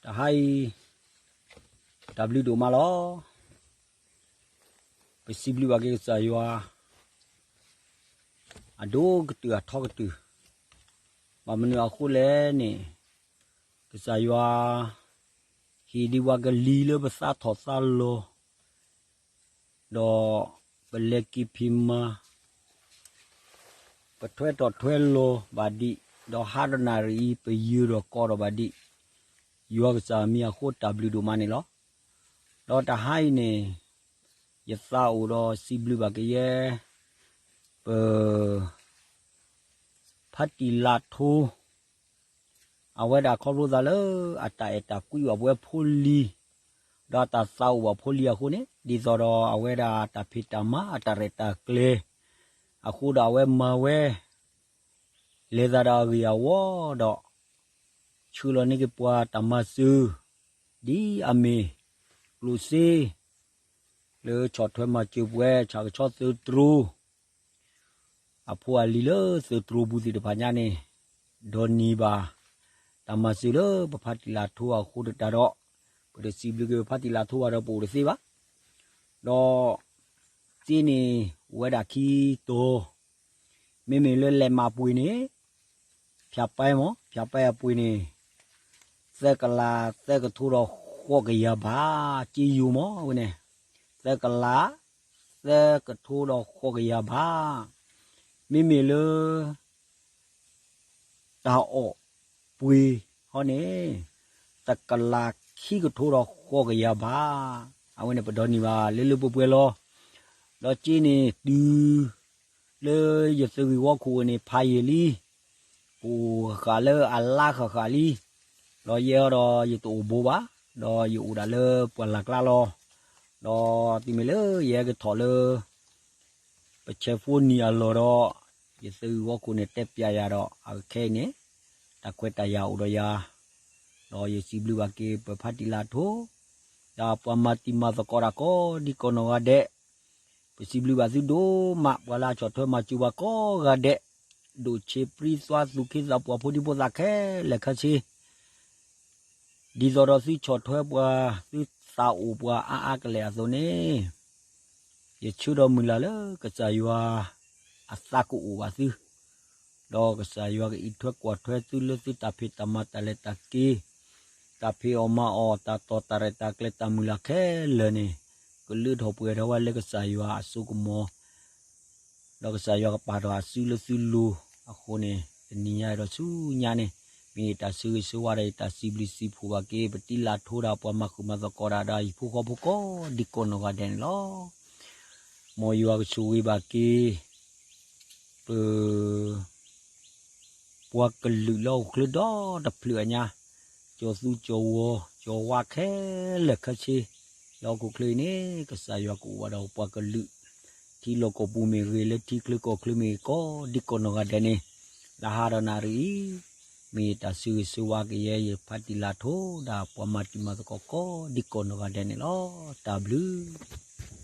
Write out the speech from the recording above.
တဟါအံၤ တၢ်ဘျုးဒိၣ်မးလီၤ. ပစံးဘျုးဘၣ်က့ၤကစၢ်ယွၤ အဒိၣ်ကတၢၢ်အထီကတၢၢ်, ဘၣ်မနုၤအဃိလဲၣ်န့ၣ်, ကစၢ်ယွၤ ဟ့ၣ်ဒံးပှၤကလံၤလၢပသးထီၣ်သးလီၤ ဒီးပလဲၤက့ၤဖံးမၤ, ပထွဲထီၣ်ထွဲလီၤဘၣ်ဒံး, ဒီးဟါတနၣ်ရံၣ်အံၤ ပယၢၤထီၣ်ကီးထီၣ်ဘၣ်ဒံး, ယွၤကစၢ်မံၤအဃိ တၢ်ဘျုးဒိၣ်မးန့ၣ်လီၤ. ဒီးတဟါအံၤန့ၣ် ယသးအိၣ်ဒီးစံးဘျုးဘၣ်က့ၤယဲ ပ ဖါတံၢ်လးထိ အဝဲဒၣ်ခီဖျိသးလၢ အတၢ်အဲၣ်တၢ်ကွံဘၣ်ပဝဲဖိလံၤ, ဒီးအတၢ်သးအိၣ်ဘၣ်ဖိလံၤအဃိန့ၣ်, ဒ်သိးဒီးအဝဲဒၣ်တၢ်ဖံးတၢ်မၤအတၢ်ရဲၣ်တၢ်ကျဲၤအဃိဒီး အဝဲမၤဝဲ လဲၤသးဒီးအဂ့ၢ်အဝီဒီး ဆှၢလီၤန့ၢ်က့ၤပှၤတၢ်မၤစၢၤ ဒ်အမ့ၢ် ကျိၣ်စ့ လၢဆီၣ်ထွဲမၤစၢၤပှၤ ဆၣ်ကဆီသုးတြိ အဖိအလံၤလၢသုးတြိပူၤသ့ၣ်တဖၣ်ညါန့ၣ် ဒိးန့ၢ်ဘၣ် တၢ်မၤစၢၤလၢပဖါတံၢ်လးထိအဃိသတးဒီး, ပတစံးဘျုးက့ၤပဖါတံၢ်လးထိဘၣ်ဒီး ပအိၣ်တသ့ဘၣ်. ဒီး စ့န့ၣ် အိၣ်ဝဲဒၣ်ခံတီၤ, မ့မ့ၢ်လၢလဲၤမးပှ့ၤန့ၣ် ဖၠးပဲမး, ဖၠးပဲအပှ့ၤန့ၣ် သၢကလးသၢကထိဒီးဃိးကယၤဘၣ်, စ့ယိၤမးဝဲန့ၣ်, သၢကလးသၢကထိဒီးဃိးကယၤဘၣ်. မ့မ့ၢ်လၢ တၢ်အီၣ်ပှ့ၤဟီန့ၣ် တကလးခံကထိဒီးဃိးကယၤဘၣ်. အဝဲန့ၣ်ပဒိးန့ၢ်ဘၣ်လၢလၢပှဲၤပှဲၤလီၤ. ဒီးစ့န့ၣ်တုၤ လၢယသုးဂ့ၢ်ဝီခိၣ်န့ၣ် ဖးယံာ်လံ, ပအိၣ်ဃာ်လၢအလါဃာ်ဃာ်လံ, ဒီးယဲဒီးယတအိၣ်ဘူးဘၣ်, ဒီးယအိၣ်ဒၣ်လၢပှၢ်လၢ်ကျါလီၤ. ဒီးတုၤမ့ၢ်လၢယဟဲကထီၣ်လၢ ပဆဲးဖိနံၣ်အလီၢ်ဒီး ယသုးဂ့ၢ်ဝီခိၣ်န့ၣ်တဲပျးယၤဒီး အခဲအံၤန့ၣ် တၢ်ခွဲးတၢ်ယာ်အိၣ်ဒီးယၤ, ဒီးယစံးဘျုးဘၣ်က့ၤပဖါတံၢ်လးထိ ဒီးပှၤမၤတံၤမၤသကိးတၢ်ကိးဒံကိးနီၢ်ဂၤဒဲး, ပစံးဘျုးဘၣ်သုဒိၣ်မး ပှၤလၢအဆီၣ်ထွဲမၤစၢၤပှၤကိးဂၤဒဲး, ဒိၣ်ဆံးပြံသွါသူၣ်က့သးပှၢ်ဖိဒံဖိသၣ်ခဲလၢာ်ခဲဆ့ ဒ်သိးဒီးသုဆီၣ်ထွဲပှၤ သုသးအိၣ်ပှၤအါအါကလဲာ်အသိးန့ၣ်, ယဆၢဒီးမုၢ်လၢ်လၢကစၢ်ယွၤအသးကအိၣ်ဘၣ်သု, ဒီးကစၢ်ယွၤကအံးထွဲကွၢ်ထွဲသုလၢသုတၢ်ဖံးတၢ်မၤတၢ်လဲၤတၢ်က့ၤ, တၢ်ဖံးအီၣ်မၤအီၣ် တၢ်တီၢ်တၢ်ရဲၣ်တၢ်ကျဲၤတၢ်မုၢ်လၢ်ခဲလၢာ်န့ၣ်, ကလၢထီၣ်ပှဲၤထီၣ်ဝဲလၢကစၢ်ယွၤအစိကမီၤ ဒီးကစၢ်ယွၤကပာ်ထီၣ်အစုလၢသုလိၤအဃိန့ၣ်, တနံၤညါဒီးဆူညါန့ၣ်, မ့ၢ်ယတၢ်ဆၢဂ့ၤဆၢဝါဒီးယတၢ်စံးဘျုးစံးဖှိၣ်ဘၣ်က့ၤ ပတံၤလးထိဒီးပှၤမၤဃုာ်မၤသကိးတၢ်ဒီးဟံၣ်ဖိဃီဖိကိးဒံကိးနီၢ်ဂၤဒဲးန့ၣ်လီၤ. မ်ယွၤကဆိၣ်ဂ့ၤဘၣ်က့ၤ ပ ပှၤကလုာ်လၢဟီၣ်ခိၣ်ချၢဒီတဖျၢၣ်အညါ, ကၠီၤသူကၠီၤဝီၤ ကၠီၤဝါခဲလၢာ်ခဲဆ့, လၢဟီၣ်ခိၣ်ချၢအံၤန့ၣ် ကစၢ်ယွၤကအိၣ်ဘၣ်ဒီးပှၤကလုာ်, ထံလီၢ်ကီၢ်ပူၤမ့ၢ်ဂ့ၤ လၢထံချၢကီၢ်ချၢမ့ၢ်ဂ့ၤ ကိးဒံကိးနီၢ်ဂၤဒဲးန့ၣ်, လၢဟါဒီးနၣ်ရံၣ်အံၤ, မ့ၢ်ယတၢ်ဆၢဂ့ၤဆၢဝါက့ၤယဲ ယဖါတံၢ်လးထိ ဒီးပှၤမၤတံၤမၤသကိးကိးဒံကိးနီၢ်ဂၤဒဲးန့ၣ်လီၤ. တၢ်ဘျုး